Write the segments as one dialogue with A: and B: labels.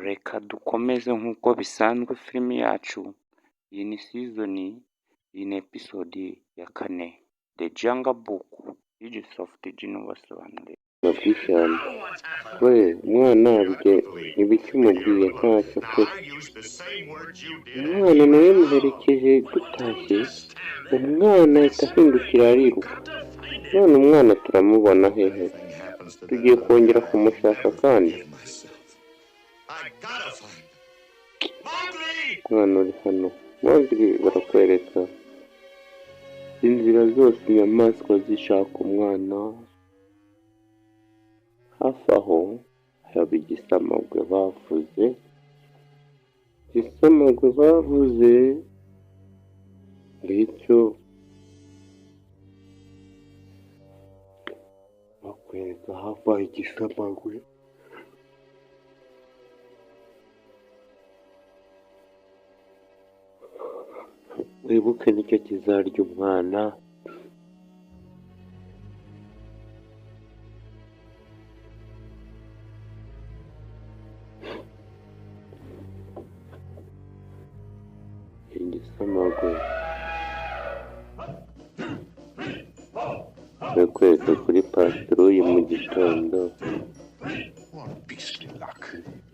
A: Reka dukomeze nk'uko bisanzwe filimi yacu, iyi ni season, iyi ni episode ya kane, The Jungle Book, Ugisoft ubasobanurira.
B: Bw'ishyamba we umwana ibiki umubwiye ntacyo pe. Umwana nawe muherekeje dutashye, umwana ahita ahindukira ariruka. None umwana turamubona hehe? Tugiye kongera kumushaka kandi. Umwana uri hano Mowgli, barakwereka inzira zose inyamaswa zishaka umwana. Hafi aho haba igisamagwe bavuze, igisamagwe bavuze ngicyo. Bakwereka hafi aho igisamagwe. Wibuke nicyo kizarya umwana. Igisamagwe barakwereka kuri patrouille mu gitondo.
C: What beastly luck.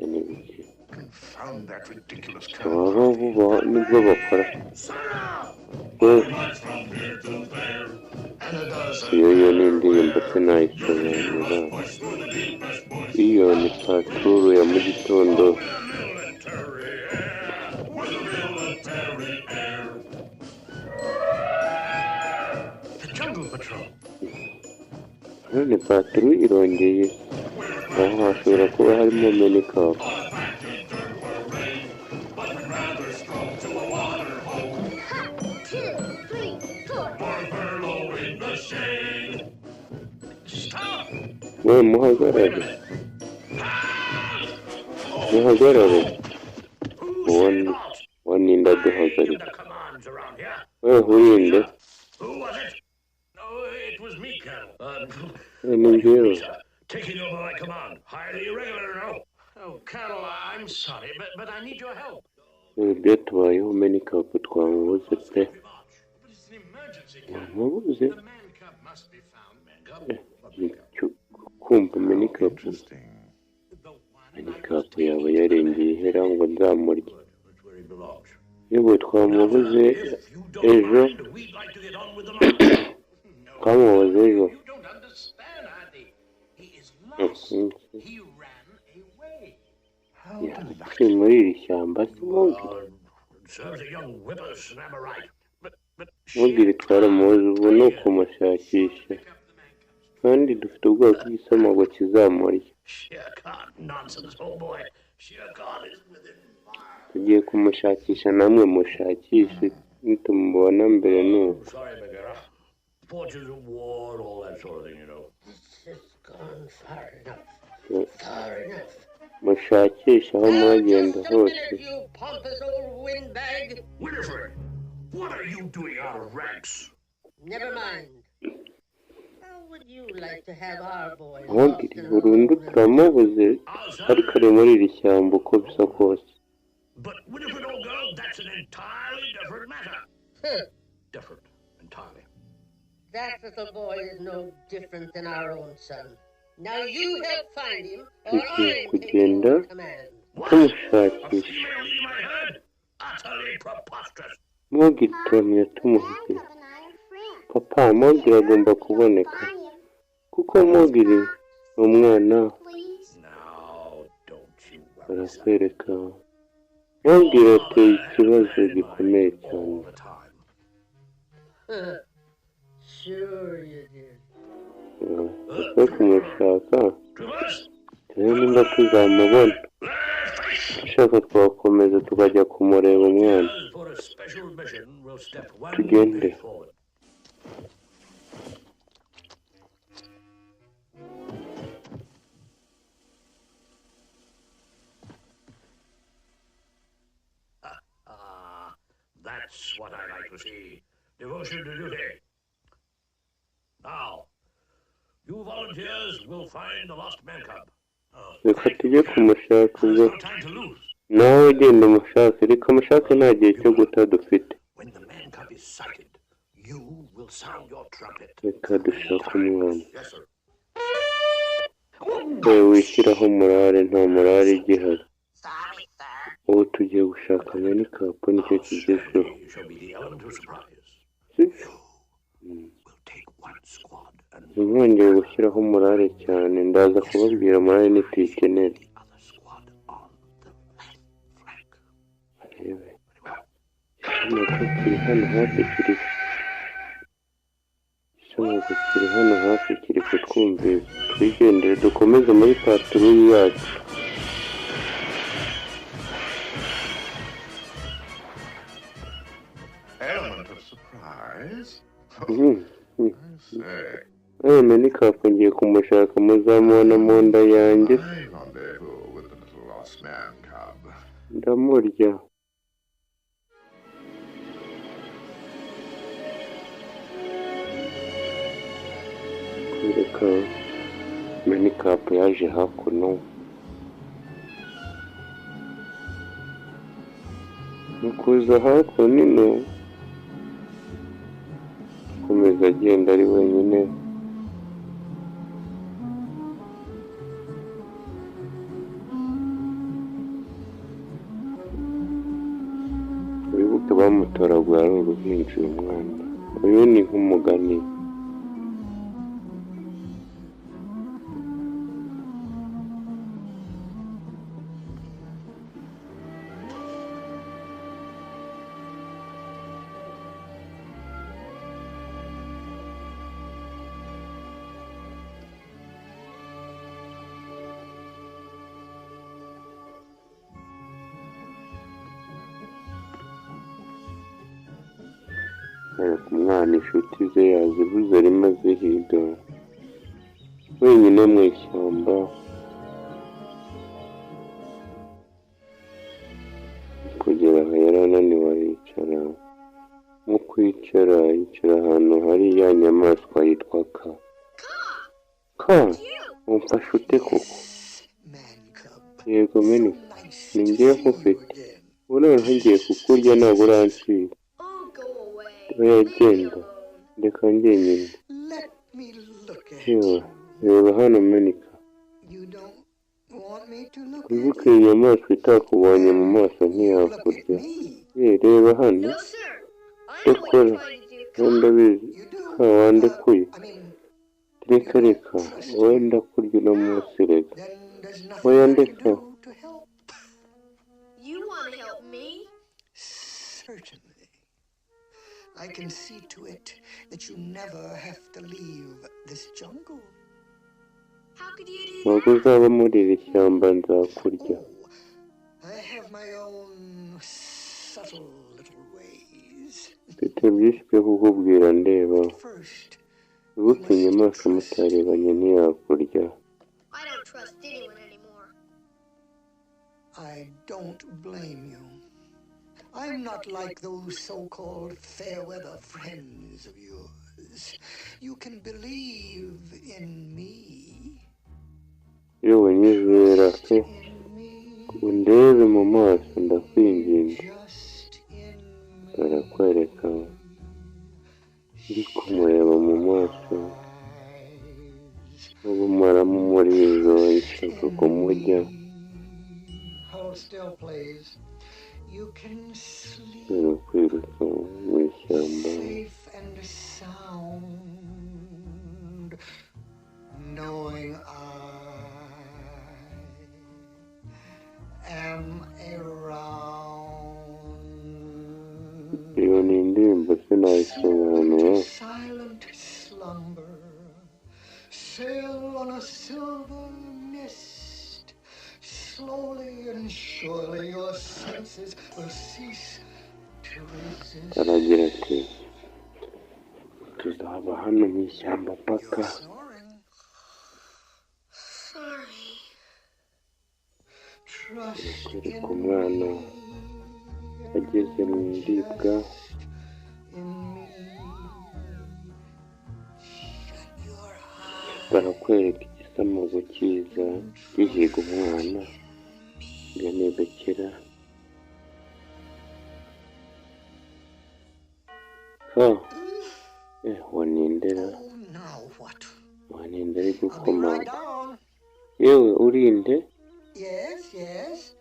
B: Ibyo ni bike.
C: Confound that ridiculous
B: Aba bo nibwo bakora we. Iyo yo ni indirimbo sinayisobanura. Iyo ni patrouille ya mu gitondo.
D: The Jungle Patrol.
B: None patrouille irongeye, aho hashobora kuba harimo Man-cub.
E: Two, three, four.
D: Stop!
B: We muhagarare, muhagarare.
D: Who
B: Uwo
D: said
B: ni
D: halt?
B: uwo ninde
D: I give
B: aduhagarika?
D: the commands around here.
B: We urinde?
D: Who was it? Oh, it was me, Colonel.
B: We ni njyewe.
D: Sir, taking over my command. Highly irregular, no? Oh, Colonel, I'm sorry, but I need your help.
B: Ibi byatubayeho, Man-cub twamubuze pe.
D: But it's an emergency, Colonel.
B: Twamubuze.
D: The man cub must be found. Man cub? What man cub?
B: Kumva Man-cub.
C: Interesting.
D: The one I
B: Man-cub
D: was taking
B: yaba
D: to the
B: yarengeye ihera ngo nzamurye.
D: Good. That's where he belongs.
B: Yewe twamubuze
D: If you don't
B: ejo.
D: mind, we'd like to get on with the march.
B: Twamubuze ejo.
D: You don't understand, Andy. He is lost. He ran away.
C: How
B: Yaba akiri muri iri shyamba se Mowgli?
D: Serves a young whippersnapper right. But
B: Mowgli twaramubuze, ubu ni ukumushakisha kandi dufite ubwoba ko igisamagwe kizamurya.
D: Shere Khan nonsense, oh boy. Shere Khan is within miles.
B: Tugiye kumushakisha, namwe mushakishe, nitumubona mbere nuko.
D: Sorry, Bagheera. Fortunes of war and all that sort of thing.
F: This has gone far enough. Far enough.
B: Mushakishe aho
F: Now,
B: muragenda
F: just a
B: hose.
F: minute, you pompous old windbag.
D: Winifred, what are you doing out of ranks?
F: Never mind. How would you like to have our boy lost
B: Mowgli
F: and
B: burundu
F: alone in the
B: turamubuze, ariko ari muri iri shyamba uko bisa kose.
D: But Winifred, old girl, that's an entirely different matter.
F: Huh.
D: Different, entirely.
F: That little boy is no different than our own son. Now you help find him, or
B: Tugiye
F: I'm taking
B: kugenda
F: over command.
D: What? A
B: tumushakisha.
D: female leading my herd? Utterly preposterous.
B: Mowgli turamye tumuhigira. Papa, Mowgli agomba kuboneka kuko Mowgli ni umwana.
D: Now, don't you worry, son.
B: Barakwereka Mowgli ateye ikibazo gikomeye cyane.
D: All the time.
F: Huh. Sure you did.
B: Twe kumushaka
D: Troopers,
B: turebe nimba tuzamubona. Ushaka twakomeza tukajya kumureba umwana.
D: for a special mission, will step one
B: Tugende.
D: pace forward. Ah, that's what I like to see. Devotion to duty. Now, you volunteers will find the lost man cub.
B: Reka tujye kumushaka ubwo.
D: There's no time to lose.
B: Nawe ugenda umushake, reka mushake, nta gihe cyo guta dufite.
D: When the man cub is sighted, you will sound your trumpet.
B: Reka dushake umwana.
C: Yes, sir.
B: Wowe wishyiraho morale, nta morale igihari.
F: Sorry, sir.
B: Ubu tugiye gushaka Man Cub, nicyo kigezweho.
D: Strategy shall be the element of surprise.
B: Sibyo?
D: We'll take one squad and
B: Ntimwongere gushyiraho morale cyane, ndaza kubabwira morale nituyikenera.
D: the other squad on the left flank.
B: Arebe.
D: Very well.
B: Igisamagwe kiri hano hafi, kiri, igisamagwe kiri hano hafi, kiri kutwumvira. Twigendere, dukomeze muri patrouille yacu.
C: Element of surprise?
B: Mhm.
C: I say.
B: Ewe Man Cub, ngiye kumushaka, muzamubona mu nda yanjye.
C: I rendezvous with the little lost man cub.
B: Ndamurya. Kwereka Man Cub yaje hakuno. Mu kuza hakuno ino, akomeza agenda ari wenyine. Wibuke bamutoraguye ari uruhinja. Uyu mwana uyu ni nk'umugani. Ariko umwana inshuti ze yazibuze, arimo azihiga wenyine mu ishyamba. Kugera aho yari ananiwe, aricara. Mu kwicara, yicara ahantu hari ya nyamaswa yitwa Kaa. Kaa, umfashe ute koko?
G: Man cub.
B: Yego Man,
G: Nice
B: ni
G: to
B: njyewe
G: see you
B: nkufite.
G: again.
B: Ubu noneho ngiye kukurya, ntabwo urancika.
E: Oh, go away.
B: Oya,
E: Leave me
B: genda.
E: alone.
B: Ndeka njyenyine.
G: Let me look at
B: Yewe,
G: you.
B: reba hano, Manika.
G: You don't want me to look at
B: Wibuke
G: you?
B: iyi nyamaswa itakubonye mu maso
G: You look at
B: ntiyakurya.
G: me.
B: Ye, reba hano.
E: No, sir. I know what
B: Ndekora.
E: you're trying to do.
B: Wowe
E: Come.
B: ndabizi.
G: You do?
B: Ka wandekuye.
G: I mean,
B: Reka reka, wowe ndakurya uno munsi rega.
G: then there's nothing
B: Oya,
G: I can
B: ndeka.
G: do to help.
E: You want to help me?
G: Certainly. I can see to it that you never have to leave this jungle.
E: How could you do
B: Ntabwo
E: that?
B: uzaba muri iri shyamba, nzakurya.
G: Oh, I have my own subtle little ways.
B: Mfite byinshi byo kukubwira, ndeba.
G: First,
B: Wibuke inyamaswa mutarebanye ntiyakurya.
E: I don't trust anyone anymore.
G: I don't blame you. I'm not like those so called fair weather friends of yours. You can believe in me.
B: Yewe, nyizera pe.
G: In me.
B: Undebe mu maso, ndakwinginze.
G: Just in me.
B: Barakwereka uri kumureba mu maso, ubumara mu murizo ishaka kumurya.
G: Hold still, please. You can sleep
B: Kubera kwiruka mu ishyamba.
G: safe and sound, knowing I am around.
B: Iyo ni indirimbo, sinayisobanura.
G: Into silent slumber, sail on a silver mist. Slowly and surely your senses will cease to resist.
B: Aragira ati tuzaba hano mu ishyamba paka.
G: You're snoring.
E: Sorry.
G: Trust
B: Kwereka
G: in
B: umwana
G: me.
B: ageze mu iribwa.
G: Just in me. Shut your eyes.
B: Barakwereka. Igisamagwe kiza gihiga umwana, nganebekera ka wanindera.
G: Oh, now what?
B: Wanindera ari
G: I'll be right
B: gukomanga.
G: down.
B: Yewe, urinde?
G: Yes.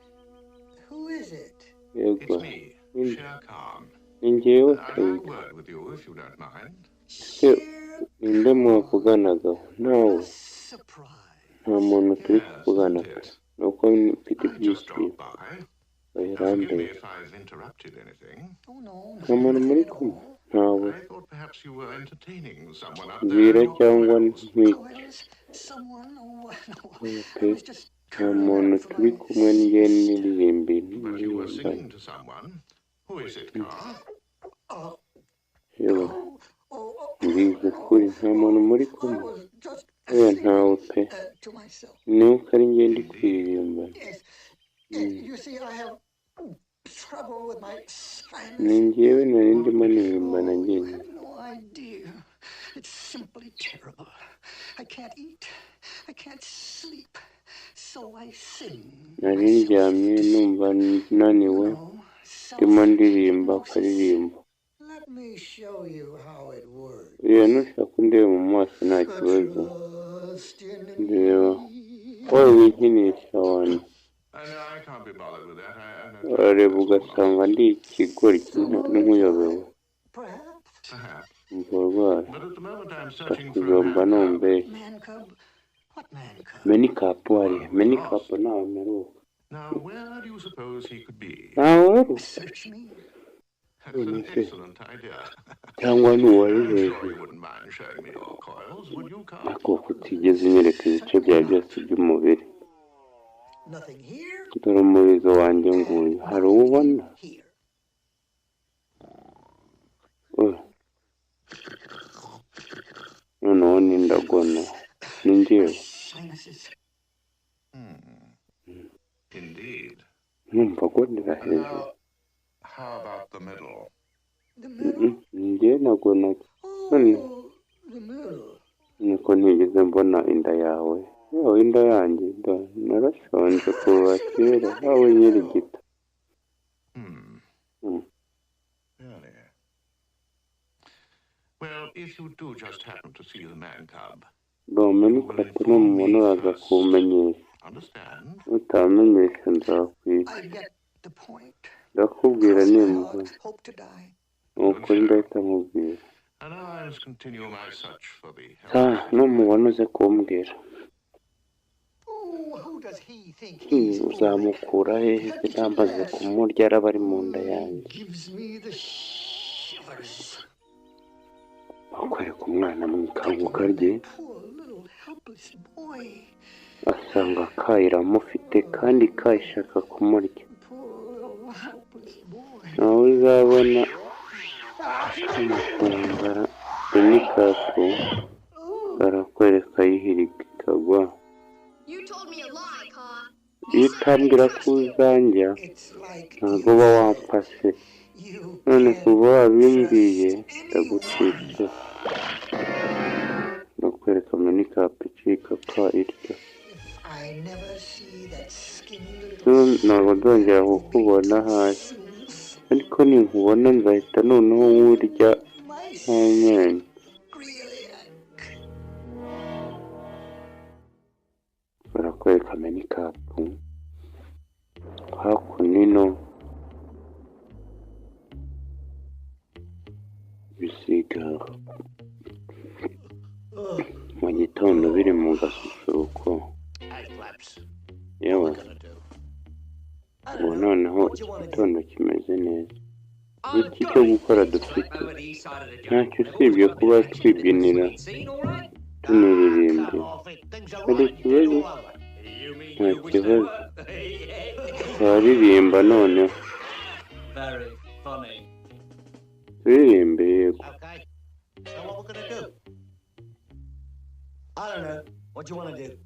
G: Who is it?
B: Yego.
C: It's me,
B: Mm.
C: Shere Khan.
B: Ni njyewe
C: I'd like a
B: Tiger.
C: word with you if you don't mind.
B: Ese ninde mwavuganaga nawe?
G: Surprise.
B: Nta muntu turi
C: Yes,
B: kuvugana
C: isn't
B: pe,
C: it?
B: nuko mfite
C: I just
B: ibyishimo.
C: dropped by. Now, forgive me
B: Oya.
C: if I've interrupted anything.
G: Oh, no.
B: Nta muntu muri
G: Nothing at
B: kumwe?
G: all.
B: Ntawe.
C: I thought perhaps you were entertaining someone up there
B: Mbwira
C: in your
B: cyangwa
C: coils.
B: ntwite.
G: Coils? Someone? Oh, no.
B: Oya
G: I
B: pe,
G: was just
B: nta
G: curling
B: muntu
G: up for
B: turi
G: my
B: kumwe, njye
G: siesta.
B: niririmbi
C: But you were
B: niririmba.
C: singing to someone. Who is it, Kaa?
B: Yewe,
G: Oh, oh, oh,
B: mbwiza ukuri, nta muntu muri
G: I
B: kumwe?
G: was just
B: Oya, ntawe
G: singing
B: pe,
G: to myself.
B: ni uko ari njye ndi kuririmba.
G: Yes. You see, I have trouble with my
B: Ni
G: sinus.
B: njyewe nari ndimo nirimbana
G: Oh, you
B: njyenyine.
G: have no idea. It's simply terrible. I can't eat. I can't sleep. So I sing
B: Nari
G: myself
B: ndyamye
G: to sleep.
B: numva naniwe,
G: You know,
B: ndimo ndirimba
G: self-hypnosis.
B: akaririmbo.
G: Let me show you how it works.
B: Oya, nushaka undeba mu maso nta kibazo.
G: Trust in
B: Ndeba.
G: me.
B: Wowe winkinisha wana.
C: I know I can't be bothered with that. I know
B: Urareba
C: that's all
B: ugasanga
C: nonsense.
B: ndi ikigoryi nkuyobewe.
G: Perhaps.
C: Perhaps.
B: Umva urwara.
C: But at the moment I'm searching for a
B: Ndakujomba
C: man cub.
B: numbeshya.
G: Man cub? What man cub?
B: Menikapu
C: The
B: hari
C: one who was
B: menikapu
C: lost.
B: ntawe mperuka.
C: Now, where do you suppose he could be?
B: Ntawe uheruka.
G: Search me.
C: That's an
B: None se
C: excellent idea.
B: cyangwa ni uwari
C: I'm sure
B: hejuru?
C: you wouldn't mind showing me your coils, would you, Kaa?
B: Ariko kutigeze unyereka ibice byawe byose by'umubiri.
G: Nothing here
B: Dore umurizo wanjye
G: and
B: nguyu, hari uwo
G: nothing
B: ubona?
G: here.
B: Noneho nindagona ni
G: My
B: njyewe.
G: sinuses.
C: Indeed.
B: Numva agonera
C: And
B: hejuru.
C: now, how about the middle?
G: The
B: Mm,
G: middle?
B: ni njyewe nagonaga none.
G: Oh, the middle.
B: Niko ntigeze mbona inda yawe. Yewe, inda yanjye da, narashonje kuva
G: Absolutely
B: kera
G: nothing
B: hawe
G: in the middle.
B: nyirigita.
C: Hmm. Really? Well, if you do just happen to see the man cub,
B: Do
C: you will
B: menikapu
C: inform
B: numubona
C: me
B: uraza
C: first.
B: kuwumenyesha.
C: Understand?
B: Utamenyesha nzakwica.
G: I get the point.
B: Ndakubwira
G: Cross my
B: nimubona.
G: heart, hope to die.
B: Ni ukuri ndahita nkubwira.
C: And now I must continue my search for the
B: Sa
C: helpless little man.
B: numubona uze kumbwira.
G: Oh, who does he think
B: Hmm,
G: he's fooling?
B: uzamukura hehe se
G: That
B: ntambaze
G: laugh
B: kumurya araba ari mu nda yanjye?
G: gives me the shivers.
B: Bakwereka umwana mu ikanguka
G: Picking
B: rye,
G: that poor little helpless boy.
B: asanga Ka iramufite kandi Ka ishaka kumurya.
G: Poor little helpless boy.
B: Ntawe uzabona amafungara menikapu barakwereka yihirika ikagwa.
E: You told me a lie, Kaa.
B: Iyo
E: You said I
B: utambwira
E: could
B: ko
E: trust you.
B: uzanjya
G: It's like
B: ntabwo
G: you
B: uba
G: said.
B: wamfashe.
G: You
B: None
G: can't
B: kuva wabimbwiye
G: trust anyone.
B: ndagucitse. Ndakwereka menikapu icika Ka irya.
G: If I never see that skinny
B: So,
G: little
B: ntabwo nzongera
G: sly
B: kukubona
G: little
B: hasi,
G: sleuth,
B: ariko ninkubona nzahita noneho nkurya
G: my
B: nk'amenyo.
G: Sacrilege.
B: Barakwereka menikapu hakuno ino bisiga mu gitondo biri mu gasusuruko.
D: Hey, Flaps.
B: Yewe,
D: What we gonna do? I
B: ubu
D: don't know.
B: noneho
D: What do
B: iki
D: you want to do?
B: gitondo kimeze neza.
D: I've
B: Iki
D: got
B: cyo
D: it.
B: gukora
D: It's
B: dufite
D: right over the east side of the jungle.
B: ntacyo
D: They've
B: usibye
D: always got a bit
B: kuba
D: of action in the
B: twibyinira
D: swimming scene, all right? Ah,
B: tuniririmbira.
D: come off it. Things are
B: Hari
D: right dead
B: ikibazo?
D: all over. You mean
B: Nta
D: you wish they
B: kibazo.
D: were?
B: Twaririmba noneho.
D: Very funny.
B: Turirimbe yego.
D: Okay. So what we're gonna do? I don't know. What do you want to do?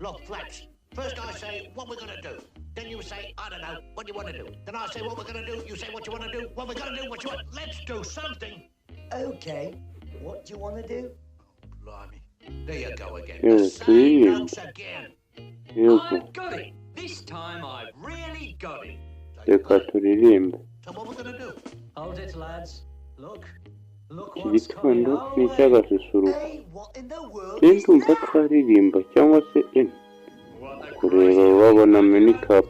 D: Look, Flaps. First I say what we're gonna do. Then you say, I don't know, what do you want to do? Then I say what we're gonna do. You say what you want to do. What we're gonna do, what you want. Let's do something.
H: Okay, what do you want to do?
D: Blimey. There you go again.
B: Yeah,
D: The same
B: turirimbe.
D: notes again.
B: Yego.
H: I've got it. This time I've really got it.
B: Reka turirimbe.
D: So what we're gonna do?
H: Hold it, lads. Look. Look
B: Iki
H: what's coming
B: gitondo
H: our
B: ni
H: way.
B: icy'agasusuruko.
G: Hey, what in the world
B: Njye
G: is
B: ndumva
G: that?
B: twaririmba cyangwa se
H: What the
B: kureba babona minicap.